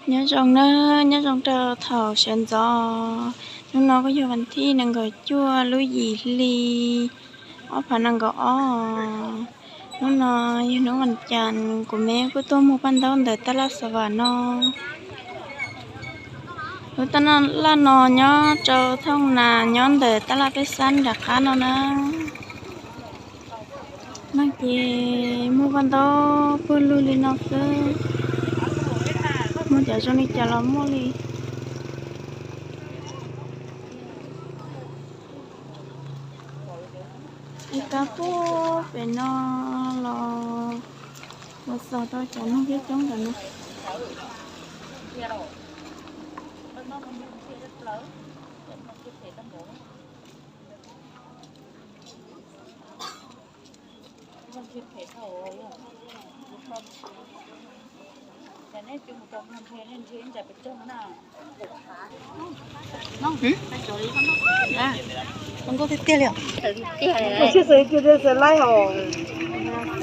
Nyob zoo na, nyob zoo rau thaum sawv ntxov. Hnub no kuj yog vas thib nees nkaum cuaj lub yim hli ob phav nees nkaum ob. Hnub no yog hnub vas cas, kuv me kuj tuaj muag paj ntaub ntawm taj laj Xa Vam no. Lub taj laj no nyob rau thooj nas nyob ntawm taj laj peb xab nram qab no na. No ces muag paj ntaub puag lug li no xwb, muag cov zoo li cas los muaj li. Ib kab puag pem no los mus xaus rau cov neeg coob coob ntawm no.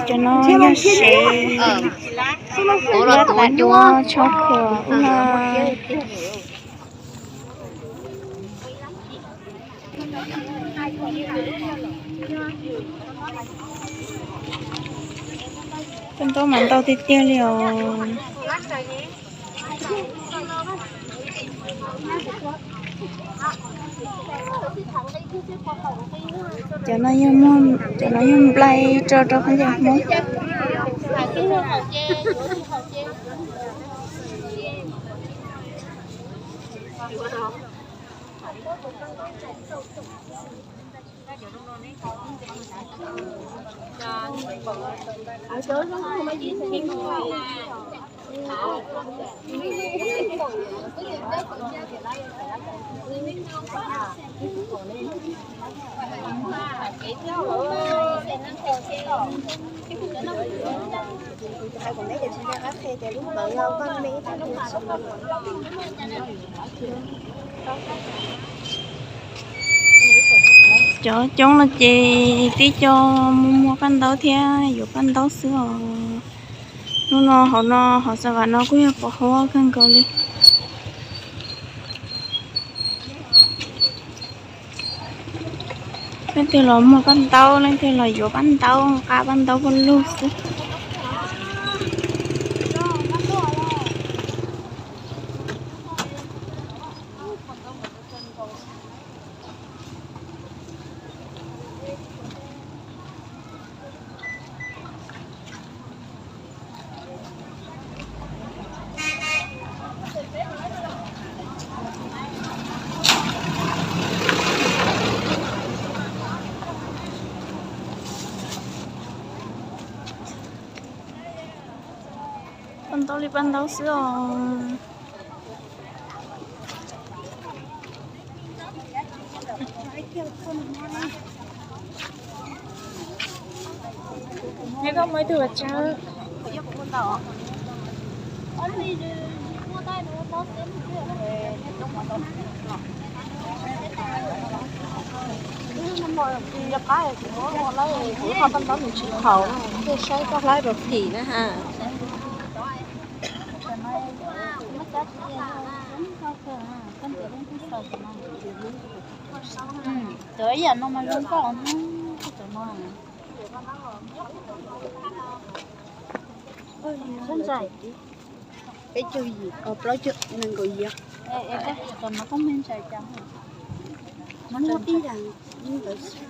Cov no yog sev, ua tas dua tsho khuam ub no. Paj ntaub mas ntau tiag tiag li os. Cov no yog muag, cov no yog nplai rau rau khaub ncaws Hmoob. Cov coob no ces tib co mus muag paj ntaub thiab yuav paj ntaub xwb os. Hnub no hauv no hauv Xa Vam no kuj yog pos huab kawg nkaus li. Leej twg los muag paj ntaub, leej twg los yuav paj ntaub, nqa paj ntaub puag lug xwb. Paj ntaub li paj ntaub xwb os. Neb koj muaj ib tug vas tsawb. Yog qab kuv muab ua lawm kuv ua paj ntaub nws tsis txhaum na, thiaj saib koj hlab rau phim na ha. Cov ib yam no mas zoo nkauj, cov no. Peb caug yim, plaub caug nees nkaum yim. Muaj ib yam ntawd xwb.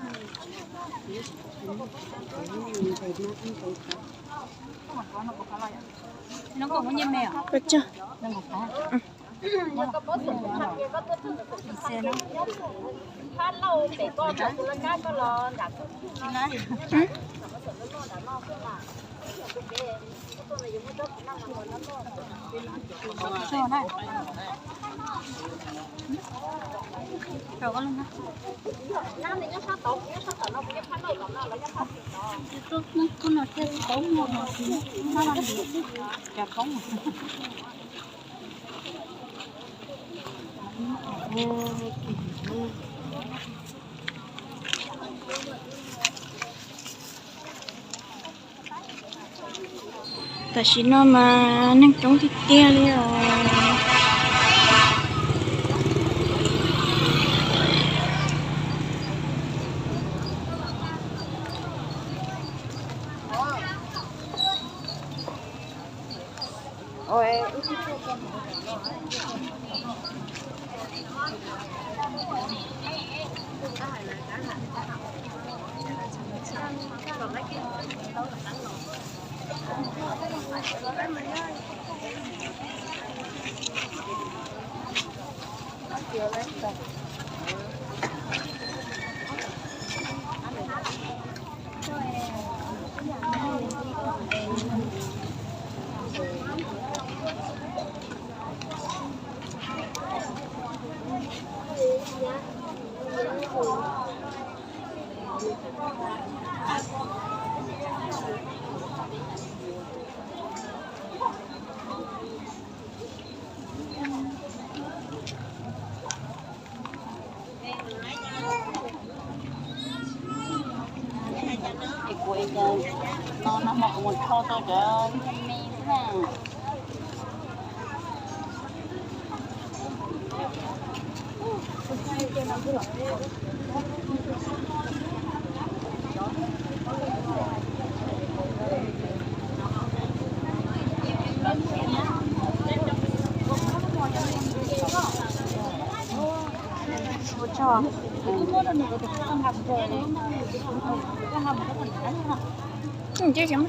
Peb caug. Tam sim no mas neeg coob tiag tiag li os. Es kuv es no no mas kuv mus rho tau cov me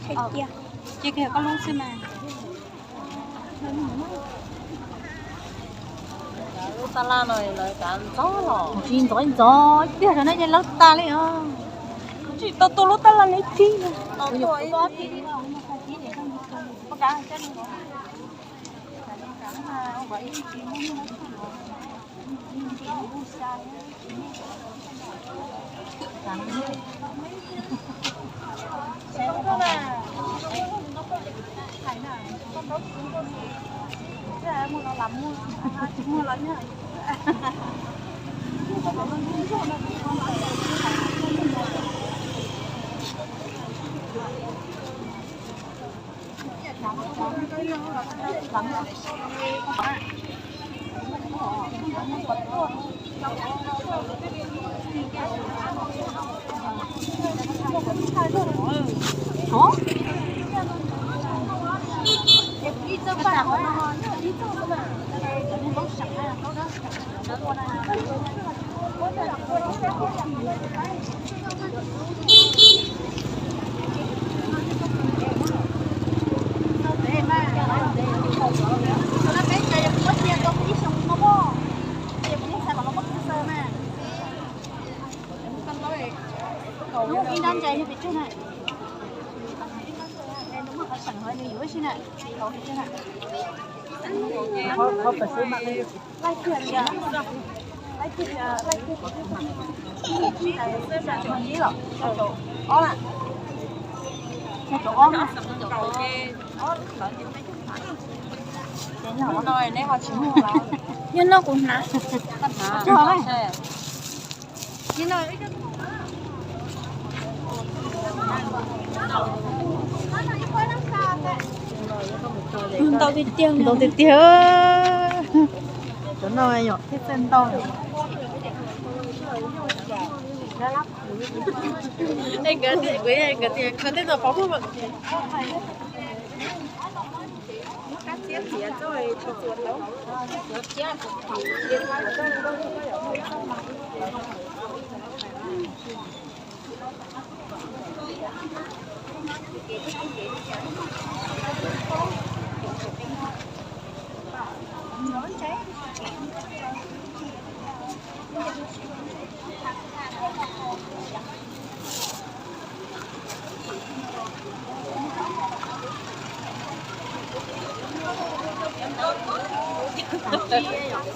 xwb na. Cia koj lub xwb mas. Lub tab laj no lawv kav ntxov los tsis ntxov ntxov tiag, rau na ces lawv tas li os. Tsis tau tua lub tab laj li thib. Ib nrab ntses yog pes tsawg na? Qhov seem ho nws yuav ib si na. Qhov pes xwb mas. Laij tiag tiag, laij tiag tiag, laij tiag tiag. Ob na. Nyob no kuv hnav. Ntau tiag tiag, ntau tiag tiag. Cov no yog thiaj txawj ntau. Es nkawd tias, kuv, nkawd tias kho tej no pov muag mas.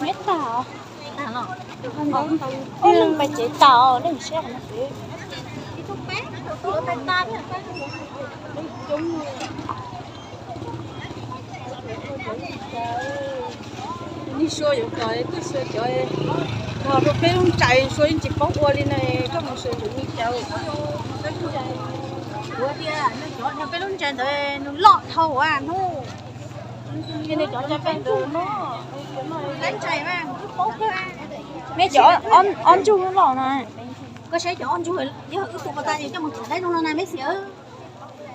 Neb tag os. Ub, leej pais tsev tas os, leej siab qhov no xwb. Nej sua yuav kom twb sua cov no rau peb lub ntses, sua yeej tsis paub ua li no, koj mus sua yuav ni cauv. Kuv tias nws cov no peb lub ntses ntawd nws loj dhau hnub. Nws cov ntses peb ntawd, peb ntses mas nws twb paub kawg. Neb cov ob ntsug loj no. Koj saib cov ob ntsug, yog wb tua pas tas ces coj mus thav dab zoo no na meb xiam.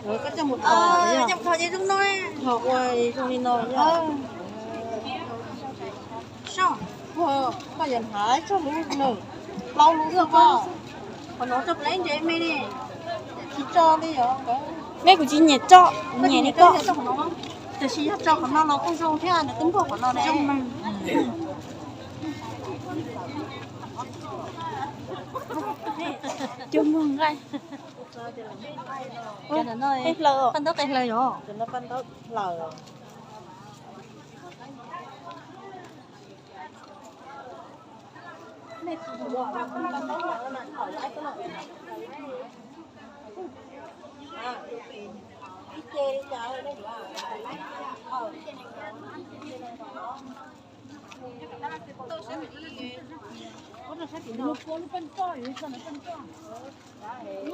Coj mus thov, coj mus thov ces zoo no, thov ua zoo li no. Soj, koj yuav hnav tsawg lub nws, plaub lub xwb koj. Qhov no tso plaub ntsev me ne, tsis tso li os. Meb kuv tsis nyiam tso, nyiam li koj. Tiam sis yog tso qhov no los kuj zoo thiab, nws twb npuag qhov no ne. Cov muag nqaij. Paj ntaub qe hlaws yom.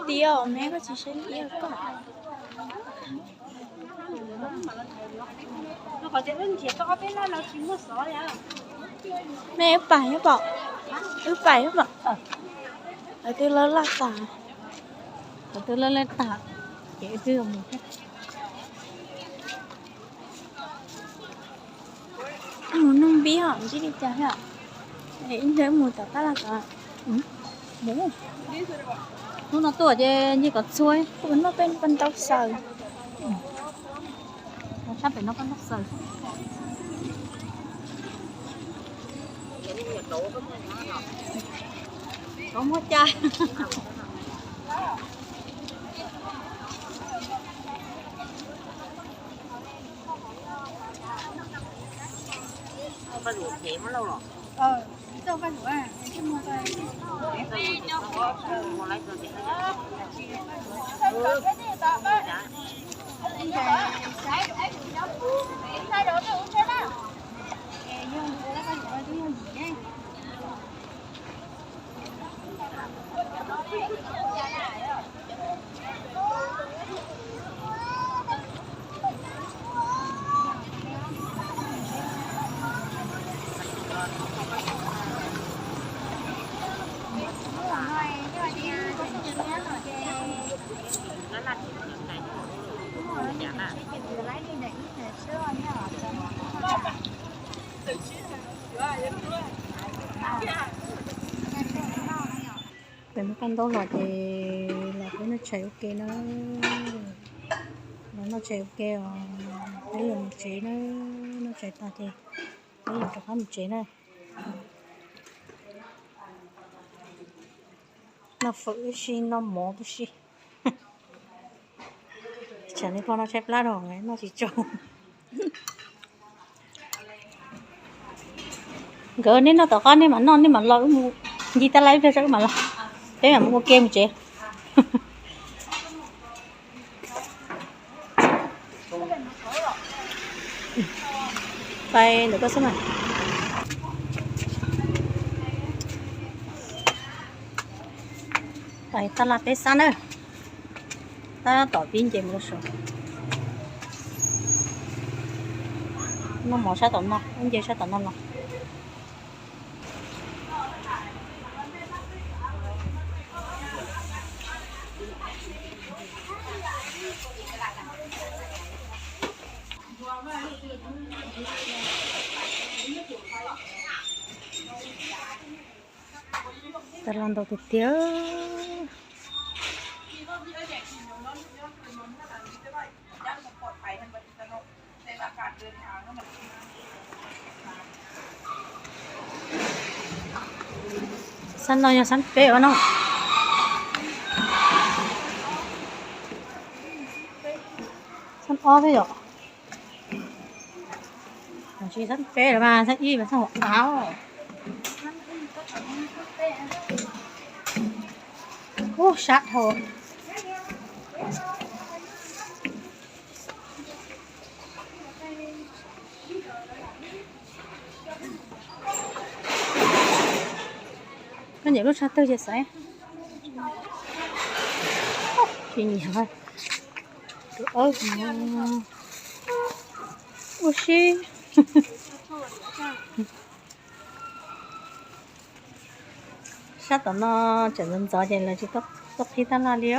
Tiab, meb koj tsis saib tiab koj. Mej wb pais wb pom, wb pais wb pom. Lawv twb lawb laj tas, lawv twb lawb laj tas, ces wb twb mus thiab. Mus nug npib hom ntsib li cas thiab. Ib ntawd mus tom tab laj tod. Hnub no tuaj ces nce kom txhua, kuv noj peb paj ntaub xaws. Sab pem no paj ntaub xaws. Tov muab cai. Peb muab paj ntaub los ces los peb noj tshais ua ke na. Los noj tshais ua ke os, peb yuav mus tsev na. Noj tshais tas ces peb yuav rov qab mus tsev na. Noj fawm ib si, noj mov ib si. Tsam nej pog noj tshaib plab rau, noj tsis tsau. Nkawd nej noj tom qab nej mam noj, nej mam los wb mus ncig tab laj ib pliag tso wb mam los. Peb mam mus ua ke mus tsev. Pais ntawm koj xwb mas. Pais tab laj peb xab na. Tab tom pib nce mus rau saud. Noj mov sab tom no, ib nce sab tom no los. Tab laj ntau tiag tiag. Xab no yog xab peb os no. Xab ob thiab yom. Tsis xab peb los mas xab ib mas xab hauv av. Ub, sab dhau. Koj nyiam lub tshav twg ces xaiv. Tsis nyiam. Tus awb no. Ua si. Sab tom no tseem ntxov ntxov ces lawv tsis tuaj qhib tab laj li.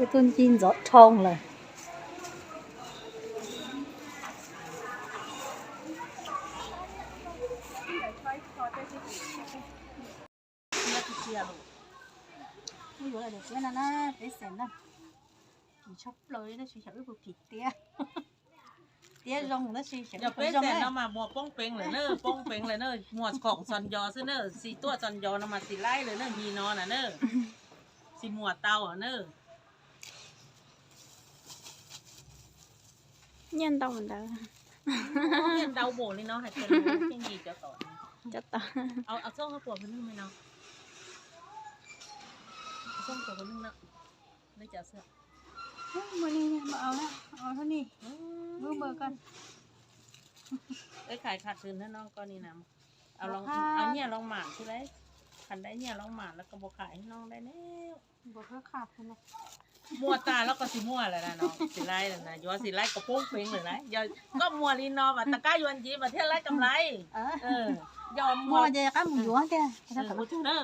Tus ncig ntxov dhau lawm. Kuv yuav los daim kuab no na, peb xeem na. Kim tshaj plaws li tab sis xyov wb puas phim tiab. Tiab zoo tab sis xyov wb puas zoo na. Yog peb xeem no mas muag poob peev lawm na, poob peev lawm na, muag khoom txhos ncos xwb na, tsis tuaj txhos ncos no mas tsis laib lawm na, ncig no na na. Tsis muag tau na. Nyiaj ntau ntawd. Nyiaj ntau npaum li no hais tias ncig cov tom. Cov tom. Peb khais khaj tw no ko ni na. Au nyiaj loo mam xwb lauj. Khais dai nyiaj loo mam los koj puas khais no dai ne. Muaj tas los koj tsis muaj lawm na, tsis laib lawm na, yuav tsis laib kom poob peev lawm na. Yog koj muag li no mas tas kab yuav nciv mas thiaj laib kam laib. Yog muag ces qab mus yuav tiag. Ua tsaug na.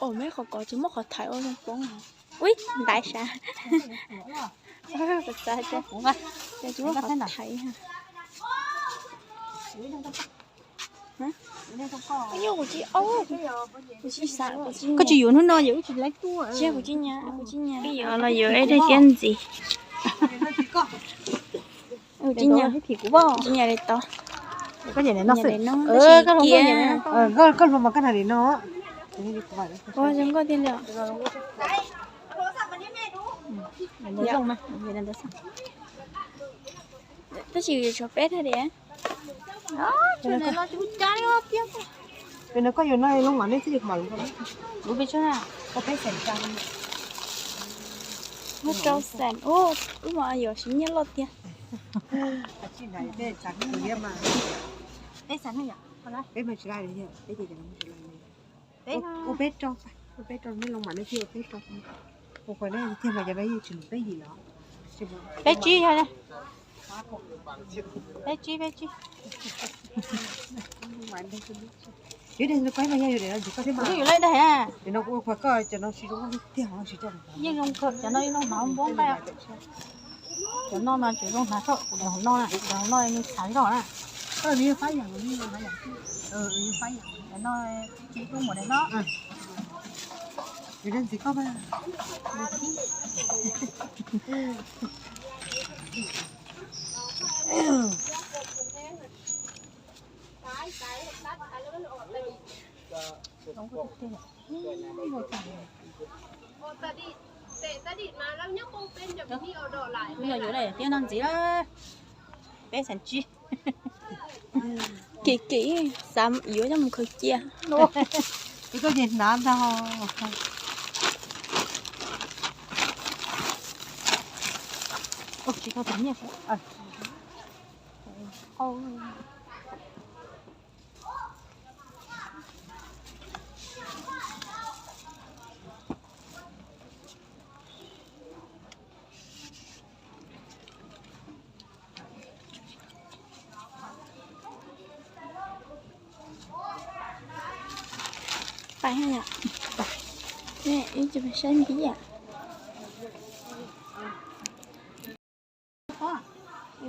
Ua meb qhov kov tsis muab qhov thaiv ua zoo poob. Ui, ntaiv sav. Kuv xav tias tsis muab qhov thaiv. Nyuj kuv tsis, kuv tsis xav, kuv tsis, koj tsis yuav hnub no yog wb tsis laib tuaj. Kuv tsis nyiam, kuv tsis nyiam. Yuav los yuav ib daig tiab ntxiv. Kuv tsis nyiam, tsis nyiam li tod. Koj nyiam li no xwb. Koj hluas mas koj hnav li no. Ua zoo nkauj tiag li os. Tab sis yuav tshuav peb thaj diam. Pem no koj yuav no loo mam nej twb yuav mam loo. Lub peb tsob na, koj peb xeem tsa. Muaj rau xeem, wb mas yuav siv nyiaj loj tiag. Peb xeem, peb mas tsis laij li, peb ces ua peb rau, ua peb rau nej loo mam nej twb ua peb rau. Ua kuv ne tiag mas cov no yeej tsis lwm peb yim los. Peb tsib, peb tsib, peb tsib. Yuav dej koj mas yog yuav dej no ntxiv koj thiab mas. Yuav dej na. Nim no kuv ua koj cov no tsis zoo nkauj tiag, yeej zoo kawg, cov no yeej zoo hnav npoob nqaij. Cov no mas tseem zoo hnav tshaj kuv daim hauv no na, daim hauv no nws xav zog na. Koj nws yog fab yam, nws yog fab yam. Cov no tsis zoo mus daim no. Yuav dej ntxiv koj mas. Kuv yog yuav daim tiab no ntxiv, peb xeem tsib. Kim kim xav yuav coj mus khaws cia. Koj ces hnav ntag. Tsis tau tus nyiaj. Pais ha yom. Ib co saib npib yom.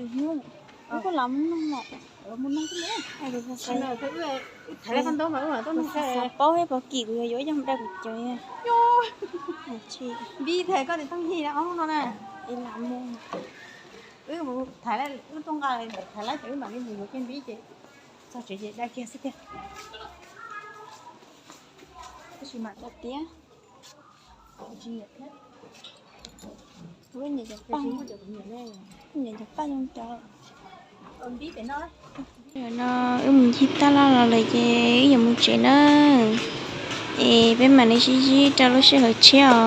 Hnub, hnub kuj los mus noog lawm. Mus noog xwb. Xav paub thiab pom kim kuv yuav yuav ib co mus dai kuv cov. Npib thaiv koj tes tooj yig ob hnub no na. Ib lam mus. Wb mus thaiv lub rooj nqa, thaiv lawm ces wb mam li mus yuav kiag npib ces txog tsev ces dai kiag xwb tiag. Tab sis mam tiav. Nyiam cov paj, nyiam cov paj zoo cov. No wb mus ncig tag laj los lawm ces wb yuav mus tsev na. Es peb mam li sib ntsib rau lub sij hawm tshiab os.